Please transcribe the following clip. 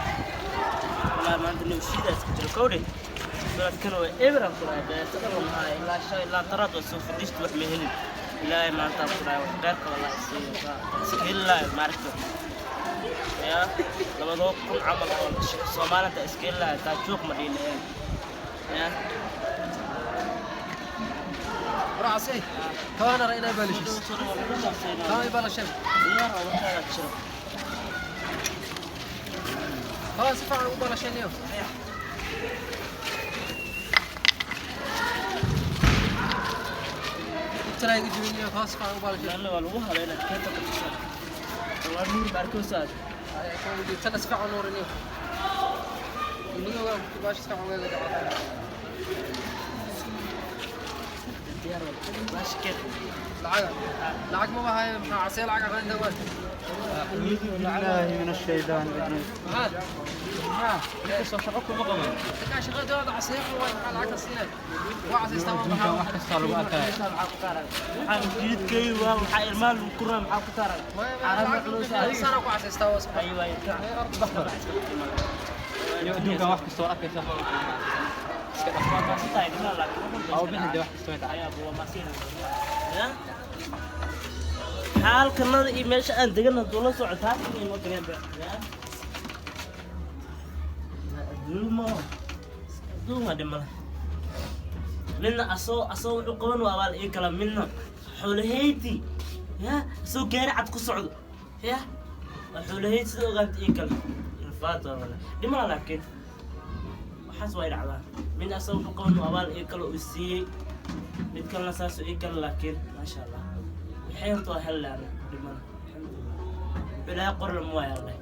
Walaa maanta nin shiida iska jiro kowdhe. Sanadkan waa eberan ku dhahay, beerta dhan lama hayo, ilaa shalay ilaa taraad waa soo fadhiista, wax ma helin. Ilaahay maanta aan ku dhahay wax qeyrka walaa isiiyo iska heli lahayo maaragta yaa 2000 camal oo Soomaalinta iska heli lahayo, taa juuq ma dhihi laheen yaa. Racsi kawana ra inay balashis kawa balashan kawa si fiican u balashanayo. Tana iga jibinayo kawa si fiican u balashan. Laanna waa lagu habeynaa keenta ku tusan waa nuur baarkoosaad. Tana si fiican u nuurinayo madowga baash si fiican uga dhacaa. Diyaar waa baashkeed. Lacag lacag ma bahayo, maxaa casee lacag aqaan inta waa. أعوذ بالله من الشيطان الرجيم. Maxaa Inkastoo shaqo kuma qaban. Dadkaan shaqadooda casee waay, maxaa lacagta siinay waa casaystaa waa Adduunkan maxaa wax kastaa lagu arkaya. Maxaa jidkay waa maxaa ilmaha lagu kuraa maxaa ku taaran sana ku casaystaa waa iska. Ay waay. Iyo adduunkan wax kastoo arkaysa iska dhaq. Aw bixin dee wax kastoo ay tahay. Xaalkanada iyo meesha aan degan hadduu la socoto halkan inoo degan ba adduumo adduun waa dhimala midna asoo wuxuu qaban waa abaal ii kala midna xoolaheyti ya asoo gaari cad ku socdo ya waa xoolaheyti sida ogaanta ii kala rafaad waa wala dhimala, laakiin waxaas waa dhacdaa midna asoo wuxuu qaban waa abaal ii kala uu siiyey mid kalena saasoo ii kala, laakiin maasha Allah waxay horta waa hel laana dhimana, alxamdulilah, wuxuu ilaahay qor lama waayo. Allah.